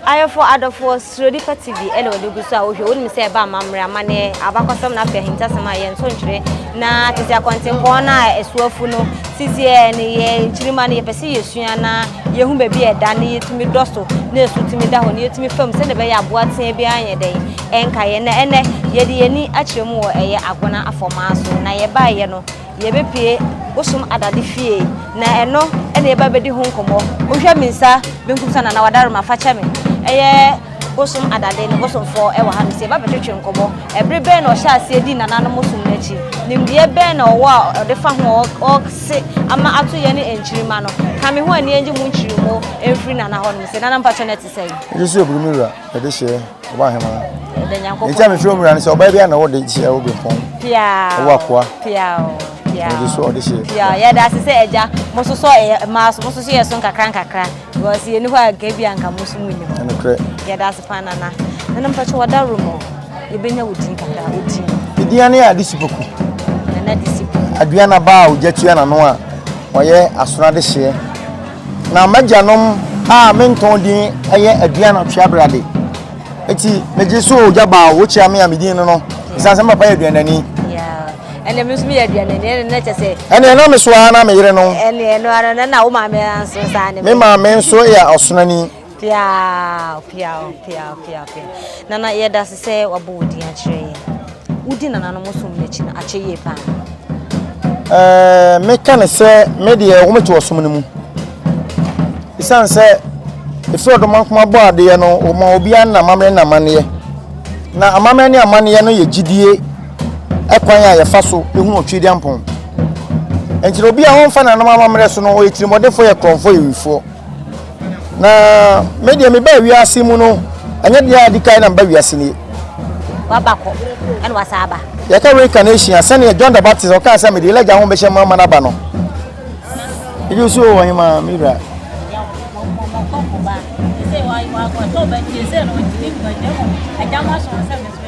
Ayɔfoɔ adɔfoɔ Surodipa TV ɛna wɔde gu so a wohwɛ. Wonim sɛ ɛba amammerɛ, amanneɛ, abakɔsɛm na afei ahintasɛm a yɛnto ntwere na tete akɔntempɔn no a ɛso afu no sisi ɛ ne yɛ nkyirimma no yɛpɛ sɛ yɛsua na yɛhu baabi a ɛda na yɛtumi dɔ so na ɛso tumi da hɔ na yɛtumi fam sɛdeɛ ɛbɛyɛ aboa tea biara nyɛ dɛn ɛnka yɛn. Na ɛnɛ yɛde yɛn ani akyerɛ mu wɔ ɛyɛ Agona Afɔmaa so na yɛbaeɛ no Yɛbɛpue bosom adade fie na ɛno na yɛba bɛdi ho nkɔmmɔ. Wohwɛ me nsa benkum so a Nana Wadaroma fa kyɛ me. Ɛyɛ bosom adade ne bosomfoɔ wɔ hanom sɛ yɛba bɛtwetwe nkɔmmɔ. Ɛbere bɛn na ɔhyɛ aseɛ dii nananom som no akyi? Nimdeɛ bɛn na ɔwɔ a ɔde fa ho a ɔse ama ato yɛne nkyirimma no? Ka me ho ani ngye mu nkyeremu mfiri Nana hɔnom sɛ Nana mpakyɛ no ɛte sɛn? Ɛgye sɛ oburu me wura ɛde hyeɛ. Ɔba ahema. Nti a mefrɛ omura no sɛ ɔbaa bi a na ɔwɔ de hyɛ wo bempɔn. Piaa. Ɔwɔ akoa. Piaa. Piaa. Ɔde so ɔde hyɛ. Piaa. Yɛda ase sɛ agya mo sosɔ ɛyɛ mmaa so mo soso yɛ so nkakra nkakra because yɛn ni hɔ a nka ebi anka mo so mo ni hɔ. Ɛnokorɛ. Yɛda ase paa nana. Nana mpakyɛ wada room o. Yɛbɛnya wo din kakra wo din. Edin ne Adesipoku. Nana Adesipoku. Aduana ba a ogya tua n'ano a ɔyɛ asono adehyeɛ. Na m'agyanom a mentɔn din yɛ Aduana Tweabrade. Eti megye so ogya baa wokyia me a me din no no. Ɛsiane sɛ me papa yɛ aduanani. Ɛnna me nso meyɛ aduanani ɛnna na kyɛ sɛ. Ɛnna ɛna me so ara na me yere no. Ɛnna ɛno ara na na wo maame nso saa ne. Me maame nso yɛ ɔsonani. Piaw piaw piaw piaw piaw. Nana yɛda ase sɛ wabɔ wo din akyerɛ yɛn. Wodi nananom som no akyi no akyɛ yie paa. Ɛɛ meka ne sɛ me deɛ wɔn te ɔsom no mu. Esiane sɛ efiri ɔdomankoma bɔ adeɛ no wɔma obiara ne n'amammerɛ ne n'amanneɛ. Na amammerɛ ne amanneɛ no yɛ gyidie ɛkwan a yɛfa so ehunu Otwedeampɔn. Nti na obi a ɔmfa nananom amammerɛ so no ɔyɛ tirimɔdenfoɔ yɛ korɔmfoɔ yɛ wifoɔ. Na me deɛ mebaa wiase mu no, ɛnyɛ deɛ a adi kan na meba wiase nie. Waba kɔ, ɛna wasa aba. Yɛka reincarnation a, sɛdeɛ John the Baptist ɔkaa sɛ mede Elijah ho bɛhyɛ mu ama no aba no. Ebi nso wɔ ɔhema me wura.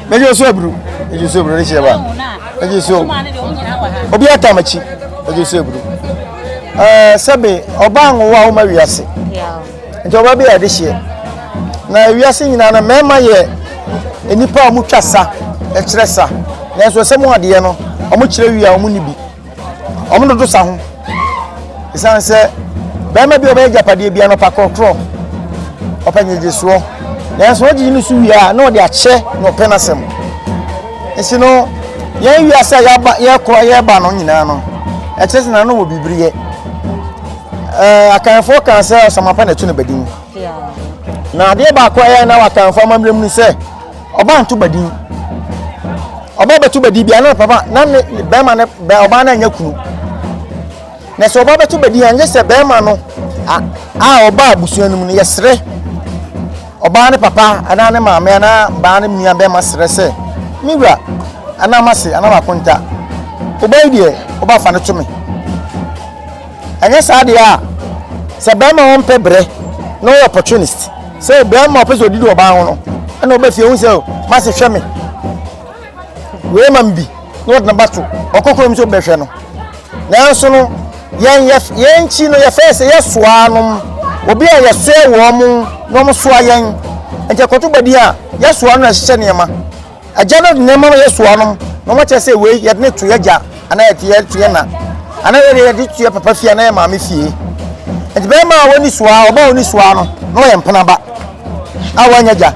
Megye so aburu, megye so aburu ne hyɛ ba. Megye so. Obi atam akyi, megye so aburu. Ɛɛ sɛbe ɔbaa nwowa a woma wiase. Nti ɔbaa bi a yɛde hyeɛ. Na wiase nyinaa no mmarima yɛ nnipa a wɔtwa sa, ɛkyerɛ sa. Nanso ɛsɛ mu adeɛ no, wɔkyerɛ wie a wɔn ni bi. Wɔn dodo sa ho. Ɛsiane sɛ barima bi a ɔbɛyɛ agyapadeɛ bi anɔpa korɔkorɔ, ɔpɛ ngyegyesoɔ. Nanso ɔgyegye no so wie a na ɔde akyɛ na ɔpɛ n'asɛm. Nti no, yɛn wiase a yɛaba yɛkɔ yɛba no nyinaa no, ɛkyerɛ sɛ nano wɔ biribi yɛ. Ɛɛ akanfoɔ kan sɛ ɔsamapa na ɛto no badin. Na adeɛ baako a ɛyɛ na wɔ akanfoɔ amammerɛ mu ne sɛ ɔbaa nto badin. Ɔbaa bɛto badin bia na papa na ne bɛrima ne ɔbaa no anya kunu. Na sɛ ɔbaa bɛto badin a nyɛ sɛ bɛrima no a ɔbaa abusua no mu no yɛsrɛ Ɔbaa no papa anaa ne maame anaa baa no nua bɛrima srɛ sɛ, Me wura, anaa m'ase, anaa m'akonta, wo ba yi deɛ, wo ba fa no to me. Ɛnyɛ saa deɛ a, sɛ bɛrima a ɔmpɛ brɛ na ɔyɛ opportunist, sɛ bɛrima a ɔpɛ sɛ ɔdidi ɔbaa ho no, ɛna ɔba fie hu sɛ m'ase hwɛ me, wei ma me bi, na ɔde ne ba to, ɔkɔ kurom sɛ ɔbɛhwɛ no. Nanso no, yɛn yɛ yɛn nkyi no yɛfɛɛ sɛ yɛsoa nom, obi a yɛsoɛ wɔn mo na wɔn soa yɛn. Nti ɛkɔto badi a yɛsoa no na ɛhyehyɛ nneɛma. Agya no de nneɛma ma yɛsoa nom na wɔn akyerɛ sɛ wei yɛde ne to yɛgya anaa yɛde yɛ to yɛ na anaa yɛde yɛde to yɛ papa fie anaa yɛ maame fie. Nti bɛrima a wɔni soa ɔbaa a wɔni soa no na ɔyɛ mpena ba a wɔanya gya.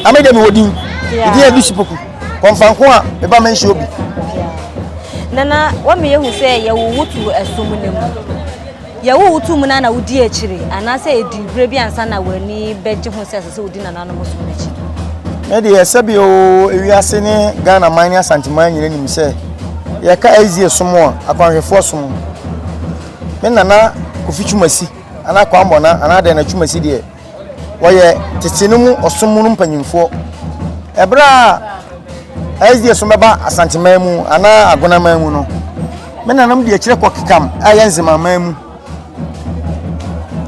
Ame deɛ mewɔ din, din yɛ Lucy Poku. Kɔmfanko a meba menhyɛ obi. Nana, wama yɛahu sɛ yɛwo wo too ɛsom no mu. Yɛwo wo too mu no na wodi akyire anaasɛ ɛdii berɛ bi ansa na w'ani bɛgye ho sɛ ɛsɛ sɛ wodi nananom som no akyi? Me deɛ sɛbi o ewiase ne Ghana man ne Asanteman nyina nim sɛ yɛka SDA som a akwanhwɛfoɔ som. Me nana Kofi Twumasi anaa Kwambɔna anaa dɛn na Twumasi deɛ Wɔyɛ tete no mu ɔsom mu no mpanyimfoɔ. Ɛberɛ a SDA som bɛba Asanteman mu anaa Agonaman mu no, me nananom de akyire kɔ Kekam a ɛyɛ Nzemaman mu.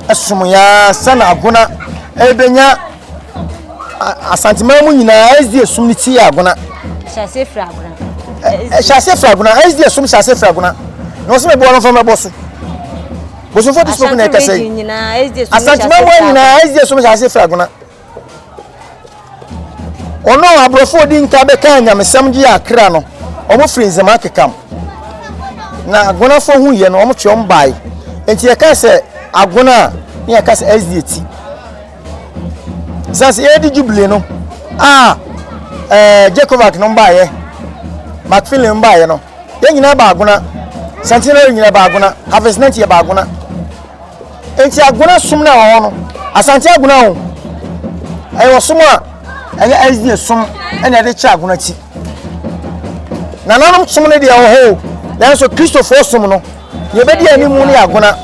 Ɛsom yɛ sɛ na Agona ɛbɛnya Asanteman mu nyinaa SDA som no ti yɛ Agona. Hyɛ aseɛ firi Agona. Hyɛ aseɛ firi Agona. SDA som hyɛ aseɛ firi Agona. Na wɔsɛ meboa no mfa mɛbɔ so. Bosomfoɔ Dispoku na ɛkasa yi. Asanteman mu nyinaa SDA som hyɛ ase firi Agona. Ɔno aborɔfo odi nka bɛka nyamesɛm gye akra no, wɔn firi Nzema kekam. Na Agonafoɔ hu yɛ no, wɔn twe wɔn bae. Nti yɛka sɛ Agona a, ne yɛka sɛ SDA ti. Sɛ sɛ yɛredi jubilee no a ɛɛ Jacovac no baeɛ, McFinley no baeɛ no, yɛn nyinaa ba Agona. Centenary nyinaa ba Agona. Harvest 90 yɛ ba Agona. Nti Agona som no a ɛwɔ hɔ no, Asante Agona o, ɛyɛ ɔsom a ɛyɛ SDA som ɛna ɛde kyɛ Agona ti. Nananom som no deɛ ɛwɔ hɔ o, nanso Kristofoɔ som no, yɛbɛdi anim no yɛ Agona.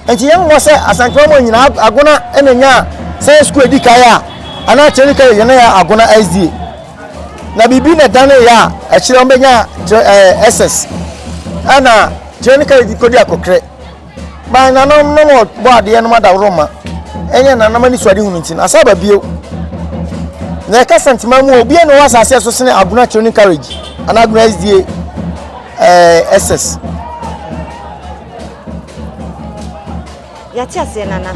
Nti yɛn mmɔ sɛ Asantewaa mu nyinaa Agona ɛna nya sɛ sukuu edi kan a anaa kyerɛ kan yɛn yɛ Agona SDA. Na biribi na ɛdane yɛ a ɛkyerɛ wɔn bɛnya ɛɛ SS ɛna kyerɛ ne kan kɔdi akɔkrɛ. Ba nanom nom bɔ adeɛ nom adaworo ma ɛnyɛ nanom ani suade hunu nti no asa aba bio. Na ɛka Santema mu obi na ɔwɔ asase ɛso sene Agona Training College anaa Agona SDA ɛɛ SS. Yɛate aseɛ Nana.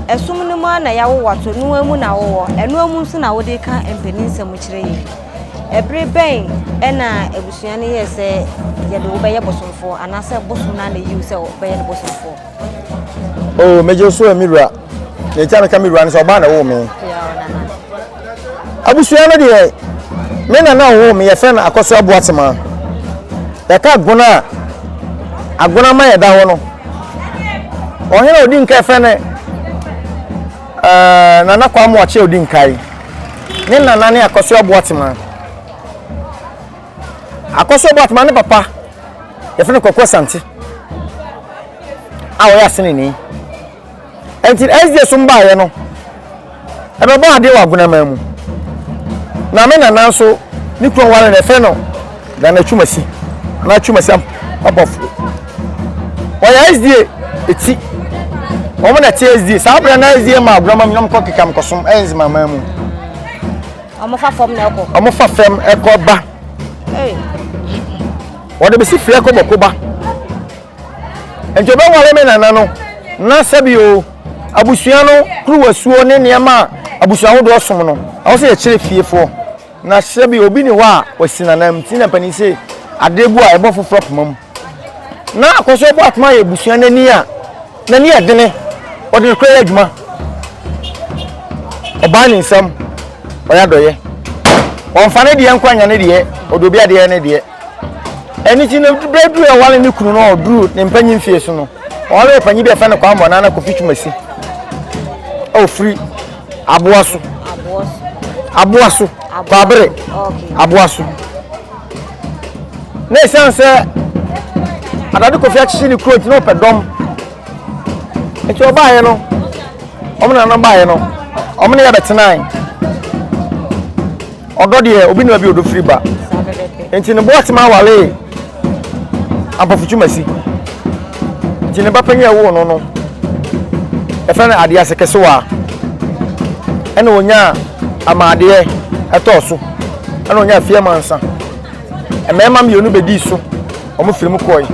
Ɛsom no mu ara na yɛawo wo ato, ɛno ara mu na wowɔ, ɛno ara mu nso na wode reka mpaninsɛm kyerɛ yɛn yi. Ɛbere bɛn na abusua no yɛɛ sɛ yɛde wo bɛyɛ bosomfoɔ anaasɛ bosom no ara na ɛyi wo sɛ wobɛyɛ no bosomfoɔ? Oh, megye so me wura. Deɛ nti a meka me wura no sɛ ɔbaa na ɛwoo me. Abusua no deɛ, me nana a ɔwoo me yɛfrɛ no Akɔso Aboatema. Yɛka Agona a, Agona ma yɛda hɔ no, ɔhene a ɔdi nka yɛfrɛ no ɛɛ Nana Kwame Wakye a ɔdi nkae. Ne nana ne Akɔso Aboatema. Akɔso Aboatema ne papa yɛfrɛ no Kwaku Asante a ɔyɛ aseneni. Nti SDA som baeɛ no, ɛbɛbɔ adeɛ wɔ Agonaman mu. Na me nana nso, ne kunu ɔware no, yɛfrɛ no Nana Twumasi, anaa Twumasi Abɔfo. Ɔyɛ SDA eti. Wɔn na ɛte SDA. Saa berɛ na SDA ma Agonaman mu na wɔkɔ keka mkɔsom ɛyɛ Nzemaman mu. Wɔfa fam na ɛkɔ. Wɔfa fam ɛkɔ ba. Wɔde bɛsi fie ɛkɔ bɔko ba. Nti ɔbɛware me nana no na sɛbi o abusua no kuruwasuo ne nneɛma a abusua ahodoɔ som no ɛwɔ sɛ yɛkyerɛ fiefoɔ na sɛbi obi ni hɔ a wasi nanam nti na mpanin se adeɛ gu a ɛbɔ foforɔ poma mu na akɔso ɛbɔ atoma yɛ abusua n'ani a n'ani yɛ dene ɔde no kora yɛ adwuma ɔbaa ne nsam ɔyɛ adɔyɛ ɔmfa ne deɛ nkɔ anya ne deɛ ɔde obi adeɛ ne deɛ. Ɛno nti no, berɛ duru a ɔware ne kunu no a ɔduru ne mpanyin mfie so no, ɔware ɔpanyin bi a yɛfrɛ no Kwame Nana Kofi Twumasi a ɔfiri Aboa so. Aboa so. Kwabere. Aboa so. Na ɛsiane sɛ Adade Kofi akyekye ne kuro nti na ɔpɛ dɔm. Nti ɔbaeɛ no, wɔn nana baeɛ no, wɔn ne yɛ bɛtenae. Ɔdɔ deɛ obi nima bi ɔdɔ firi ba. Nti ne boatema awaree Ampofo Twumasi. Nti ne ba panyin a ɛwoo no no, yɛfrɛ no Adease Kesewa. Ɛna onyaa Amaadeɛ ɛtɔɔ so. Ɛna onyaa Fie Amansa. Mmarima mmienu bɛdii so, wɔn firi mu kɔe.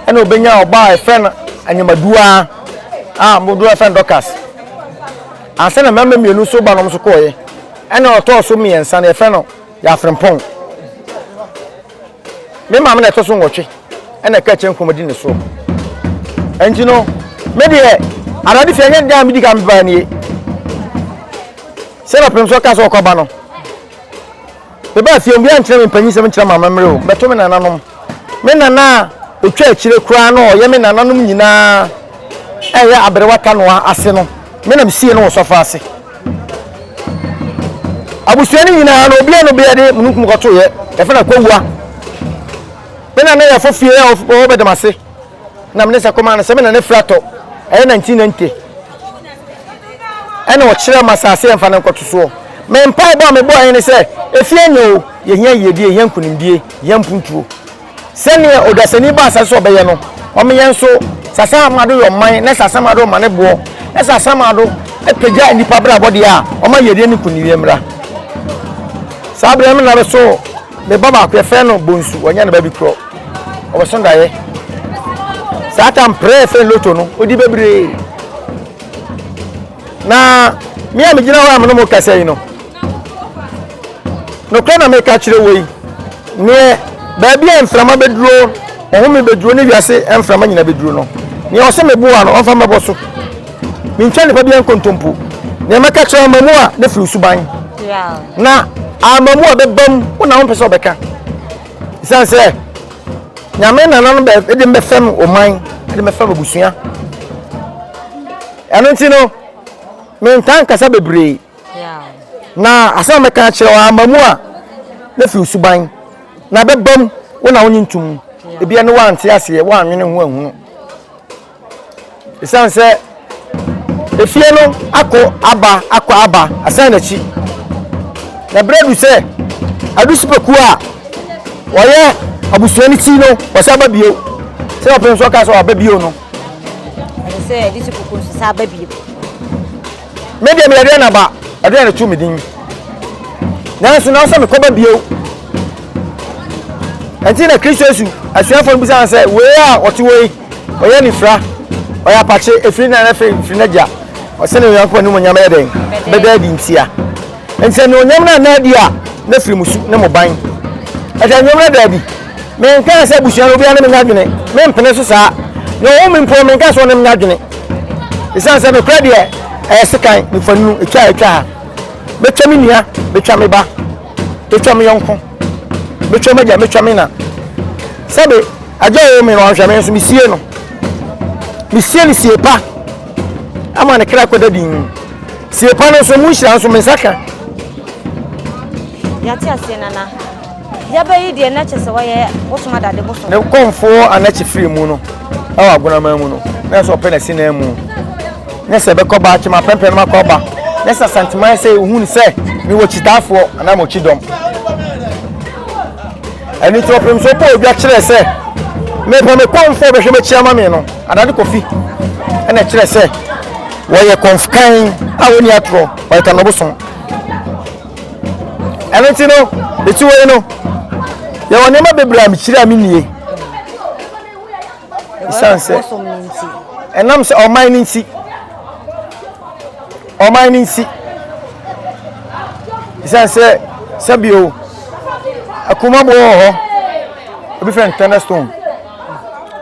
Ɛna obenyaa ɔbaa a yɛfrɛ no Anyamaduaa a dodoɔ yɛfrɛ no Dorcas. Ansa na mmarima mmienu nso ba nom nso kɔeɛ. Ɛna ɔtɔɔ so mmiɛnsa no yɛfrɛ no Yafrempong. Me maame na ɛtɔ so nwɔtwe ɛna ɛka kyerɛ nkuruma di ne soɔ. Ɛnti no me deɛ Awurade fie ɛnyɛ dan a medi kan mebaa nie. Sɛ na pem so ɔka sɛ ɔkɔba no. Mebaa fie obiara nkyerɛ me mpanyin sɛm nkyerɛ maame mmerɛ o bɛto me nananom. Me nana a ɔtwa akyire koraa no ɔyɛ me nananom nyinaa ɛyɛ aberewa tanoa ase no me na mesie no wɔ sɔfo ase. Abusua no nyinaa no obiara no bia de mununkum kɔto yɛ yɛfɛ no akɔwua. Me nana yɛ fo fie a ɔwɔ bɛdɛm ase na me ne sɛ kɔma no sɛ me nana fira tɔ ɛyɛ 1990 ɛna ɔkyerɛ ma asase yɛmfa no nkɔto soɔ. Me mpaebɔ a mebɔ ɛne sɛ efie nyɛ o yɛhia yiedie yɛhia nkunimdie yɛhia mpuntuo. Sɛdeɛ ɔdasani ba asase so ɔbɛyɛ no, ɔmo yɛn nso, sɛ asamado yɛ ɔman, na sɛ asamado ma ne boɔ, na sɛ asamado pagya nnipa abrabɔ deɛ a, ɔma yiedie ne nkunimdie mmra. Saa berɛ no me na bɛso me ba baako, yɛfrɛ no Bonsu, wanya ne ba bi korɔ, ɔbɛso daeɛ. Saa tam prɛ fɛn loto no, odi bebree. Na me a megyina hɔ a me ne mo kasa yi no, nokorɛ na meka kyerɛ wo yi, neɛ baabi a mframa bɛduro, ɔhome bɛduro ne wiase mframa nyina bɛduro no, neɛ ɔsɛ meboa no, ɔmfa mmɛbɔ so. Mentwa nipa biara nkontompo. Neɛ mɛka kyerɛ ama mu a, ne firi suban. Na ama mu a bɛbam, wo na wompɛ sɛ ɔbɛka. Ɛsiane sɛ Nyame nananom bɛ de mbɛfɛm ɔman, de mbɛfɛm abusua. Ɛno nti no, mentaa nkasa bebree. Na asɛm a mɛka akyerɛ wo ama mu a, na fi suban. Na bɛbam, wo na wonye ntom. Ebia ne woante aseɛ, woanwene ho anhunu. Esiane sɛ efie no akɔ aba akɔ aba asan n'akyi, na bere adu sɛ adusipɛkuo a wɔyɛ abusua no ti no wɔsan ba bio sɛ ɔpem so ɔka sɛ ɔba bio no. Ɛsɛ sɛ adusipɛkuo nso san ba bio. Me deɛ meyɛ aduane aba aduane to me din nanso na ɔsɛ mekɔba bio. Ɛnti na Kristo Yesu asuafoɔ no bisa no sɛ wei a ɔte hɔ yi ɔyɛ anifira ɔyɛ apakye ɛfiri na ɛfiri firi n'agya ɔsɛ ne Onyankopɔn animuonyam yɛ dɛn bɛda adi ntia. Nti sɛ anuonyam no anna adi a na firi mo su ne mo ban. Ɛsɛ anuonyam no ada adi. Menkaa sɛ abusua no obiara ne me nya adwene. Mempene so saa. Nea ɔwɔ me mpo menkaa sɛ ɔne me nya adwene. Ɛsiane sɛ nokorɛ deɛ ɛyɛ sekan nifa nunu ɛtwa a ɛtwa ha. Mɛtwa me nua, mɛtwa me ba, mɛtwa me yɔnko, mɛtwa m'agya, mɛtwa me na. Sɛbe agya ɔwɔ me no ɔnhwɛ me nso mesie no. Mesie no sie pa ama ne kra kɔda din. Sie pa no nso mu nhyira nso me nsa ka. Yɛate aseɛ nana. Yaba yi deɛ na kyɛ sɛ wɔyɛ bosom adade bosom. Ne kɔmfoɔ anakye firi mu no ɛwɔ agonaman mu no na sɛ ɔpɛ na si nan mu ne sɛ bɛkɔ ba akyem apɛmpɛ no makɔ aba ne sɛ asanteman sɛ ohun sɛ mewɔ kyitaafoɔ anaa mewɔ kyidɔm ɛno nti ɔpem so bɔɔ odwa kyerɛ sɛ mepɛ me kɔmfoɔ bɛhwɛ m'akyi ama me no adade kɔfi ɛna kyerɛ sɛ wɔyɛ kɔmfkan a wɔnni atorɔ wɔyɛ tanɔbosom Ɛno nti no, mete wei no, yɛwɔ nneɛma bebree a mekyiri a mennie. Ɛsiane sɛ ɛnam sɛ ɔman no nti, ɔman no nti, ɛsiane sɛ sɛbio akumaboɔ wɔ hɔ, ebi frɛ no thunderstorm,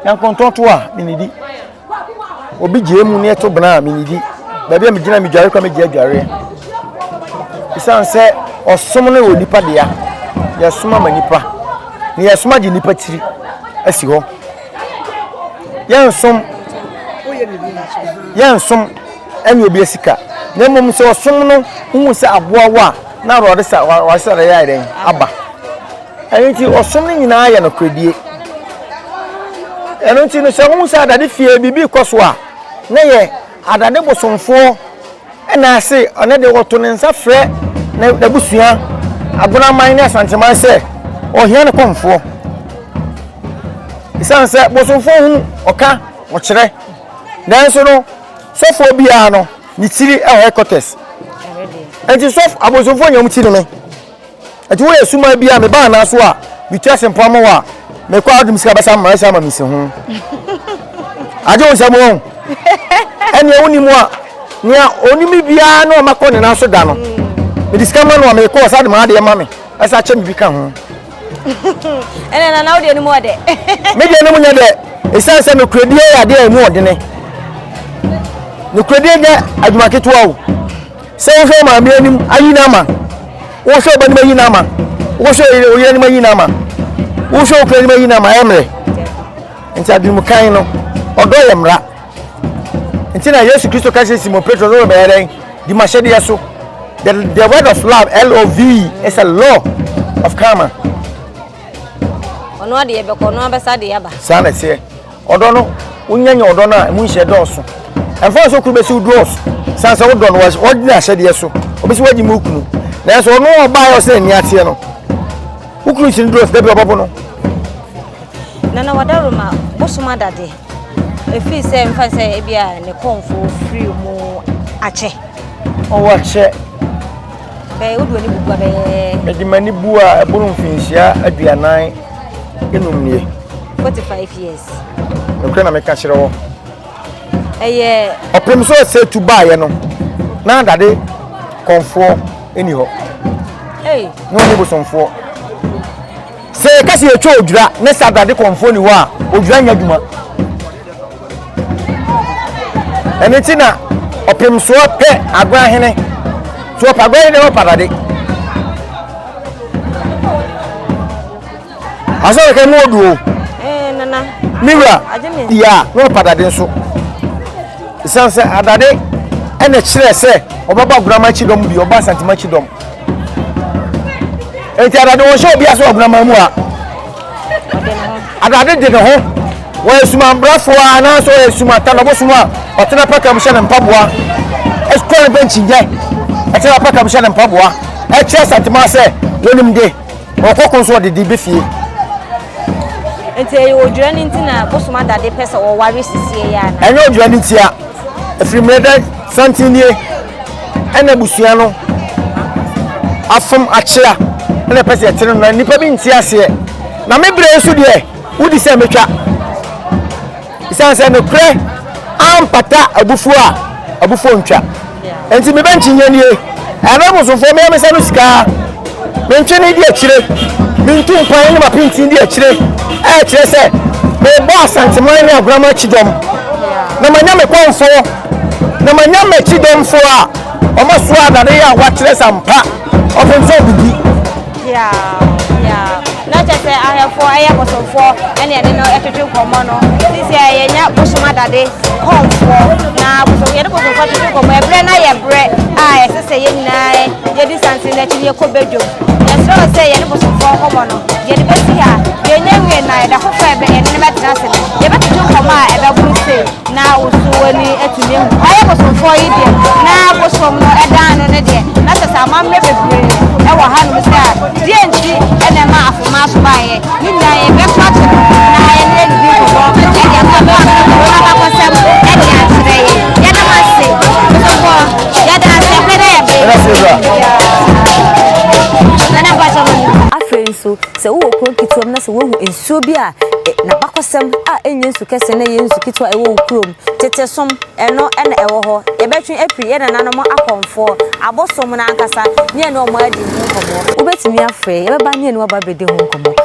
nyankontɔn to a menidi. Obi gyee mu ne ɛto bena a menidi. Baabi a megyina medware kora megye adwareɛ. Ɛsiane sɛ ɔsom no wɔ nipa dea, yɛsom ama nipa, na yɛsom agye nipa tiri asi hɔ. Yɛnsom yɛnsom ɛne obi asika, na mmom sɛ ɔsom no wohu sɛ aboa wo a na awurade sa wasa yɛ ayɛ dɛn aba. Ɛno nti, ɔsom no nyinaa yɛ nokorɛdie. Ɛno nti no, sɛ wohu sɛ adade fie biribi rekɔ so a, na yɛ adade bosomfoɔ na ase ɔno de ɔto ne nsa frɛ n'abusua Agonaman ne Asanteman sɛ ɔhia ne kɔmfoɔ. Ɛsiane sɛ bosomfoɔ hunu ɔka ɔkyerɛ, nanso no sɔfoɔ biara no ne tiri ɛwɔ headquarters. Nti sɔfo abosomfoɔ nyɛ wɔn ti ne me. Nti woyɛ suma bi a meba anaa so a metua sempoa ama wo a mekɔ a wode me sika bɛsa ama ɛsɛ ama mesi ho agye wo nsɛm wɔn ɛnea wonim a nea onim biara na ɔma kɔ ne nan so da no mede sika ma no a mekɔ ɔsa de m'adeɛ ma me ɛsɛ akyɛ me bi ka ho ɛnna nana wo deɛ no mu ɔdɛ me deɛ no mu nyɛ dɛ ɛsiane sɛ nokorɛdie yɛ adeɛ a ɛmu ɔdene nokorɛdie nyɛ adwuma ketewa o Sɛ wohwɛ wo maame anim ayi no ama, wohwɛ wo ba anim ayi no ama, wohwɛ wo yere anim ayi no ama, wohwɛ wo kunu anim ayi no ama, ɛyɛ mmerɛ. Nti adwenemukan no, ɔdɔ yɛ mmara. Nti na Yesu Kristo ka kyerɛ Simon Petro sɛ ɔbɛyɛ dɛn? Di m'ahyɛdeɛ so. The word of love, L-O-V, is a law of karma. Ɔno adeɛ bɛkɔ, ɔno abɛsa de aba. Saa na ɛteɛ. Ɔdɔ no, wonya nya ɔdɔ no a, emu nhyɛ dɔɔso. Ɛmfa ho sɛ okunu bɛsi wo dɔɔso, san sɛ wodɔ no, wɔgyina ahyɛdeɛ so, obɛsi wagye mu okunu. Nanso ɔno a ɔbaeɛ a ɔsɛ n'ani ateɛ no, wo kunu si no dɔɔso, dabi ɔbɛbo no. Nana Wadaroma, bosom adade, ɛfiri sɛ mfa sɛ ebi a ne kɔmfoɔ firi mu akyɛ. Ɔwɔ akyɛ. Bɛyɛ wode w'ani bubu a bɛyɛ. Mede m'ani bu a ɛboro mfinhyia 45 nie. 45 years. Nokorɛ na meka kyerɛ wɔ. Ɛyɛ. Ɔpem so ɔsɛ tu baeɛ no, na adade kɔnfoɔ nni hɔ. Na ɔne bosomfoɔ. Sɛ yɛka sɛ yɛtwa odwira ne sɛ adade kɔnfoɔ nni hɔ a, odwira nyɛ adwuma. Ɛno nti na ɔpem soɔ pɛ agorahene. So ɔpɛ agorahene deɛ ɔpɛ adade. Asɔre kɛ mu odu o. Eh, nana. Me wura, yɛ a na ɔpa dade nso. Ɛsiane sɛ adade ɛna kyerɛ sɛ ɔbɛba agorama akyi dɔm bi, ɔba asantema akyi dɔm. Enti adade wɔnhyɛ obi ase wɔ agorama mu a. Adade de ne ho. Wɔyɛ sumanbrafoɔ a anaasɛ ɔyɛ sumatanɔbosom a ɔtena paka mu hyɛ ne mpaboa. Ɛkura ne bɛnkyinyɛ. Ɛtena paka mu hyɛ ne mpaboa. Ɛkyerɛ asantema sɛ wɔnim de. Ɔkɔ ko nso ɔde de bɛ fie. Nti ɛyɛ odwira no nti na bosom adade pɛ sɛ ɔware sisie yi ana? Ɛnyɛ odwira no ntia. Ɛfiri mmerɛ dɛ santen nie ɛna abusua no afom akyea ɛna ɛpɛ sɛ yɛte no na nnipa bi nte aseɛ. Na me berɛ nso deɛ wodi sɛ metwa. Esiane sɛ nokorɛ ampata abufuo a, abufuo ntwa. Enti me bɛnkyinyɛ nie, ɛno abosomfoɔ mea me nsa no sika, me ntwene di akyire, me ntu mpan ne m'apintin di akyire, ɛkyerɛ sɛ mebɔ Asanteman ne Agorama akyidɔm, na manya me kɔmfoɔ, na manya m'akyidɔmfoɔ a wɔasoa adadeyɛ a wɔakyerɛ sɛ ampa ɔpem sɛ ɔbɛdi. Piaw, piaw. Na kyerɛ sɛ ahwɛfoɔ ɛyɛ bosomfoɔ ɛne ɛne no ɛtwetwe nkɔmmɔ no. Sisi a yɛnya bosom adade kɔmfoɔ na bosom yɛne bosomfoɔ twetwe nkɔmmɔ. Ɛberɛ no ayɛ berɛ a ɛsɛ sɛ yɛn nyinaa yɛdi santen no akyi na yɛkɔ badwam. Yɛsrɛ wo sɛ yɛne bosomfoɔ nkɔmmɔ no yɛde bɛsi ha. Yɛnya nwie na ɛda foforɔ a yɛne no bɛtena ase no yɛbɛtwetwe nkɔmmɔ a ɛbɛboro sei. Na wo so w'ani atumi ahu. Ɔyɛ bosomfoɔ yi deɛ, na bosom no dan no no deɛ, na kyerɛ sɛ amammerɛ bebree wɔ hanom sɛ a, deɛ nti na ɛma afoma so baeɛ. Ne nyinaa yɛbɛto ato no na yɛne adidi nkɔmmɔ de afa no abakɔsɛm de akyerɛ yɛn. Yɛda mo ase, bosomfoɔ. Yɛda ase, ɛberɛ dɛ yɛbɛyɛ. Nana mpakyɛ mo. Afei nso, sɛ wowɔ kuro ketewa mu na sɛ woahu nsuo bi a n'abakɔsɛm a ɛnyɛ nsu kɛse na ɛyɛ nsu ketewa a ɛwɔ wo kurom, tete som, ɛno na ɛwɔ hɔ. Yɛbɛtwe afiri yɛn nananom akɔmfoɔ, abosom no ankasa, ne yɛne wɔn adi ho nkɔmmɔ. Wobɛtumi afrɛ, yɛbɛba ne yɛne wo aba abɛdi ho nkɔmmɔ.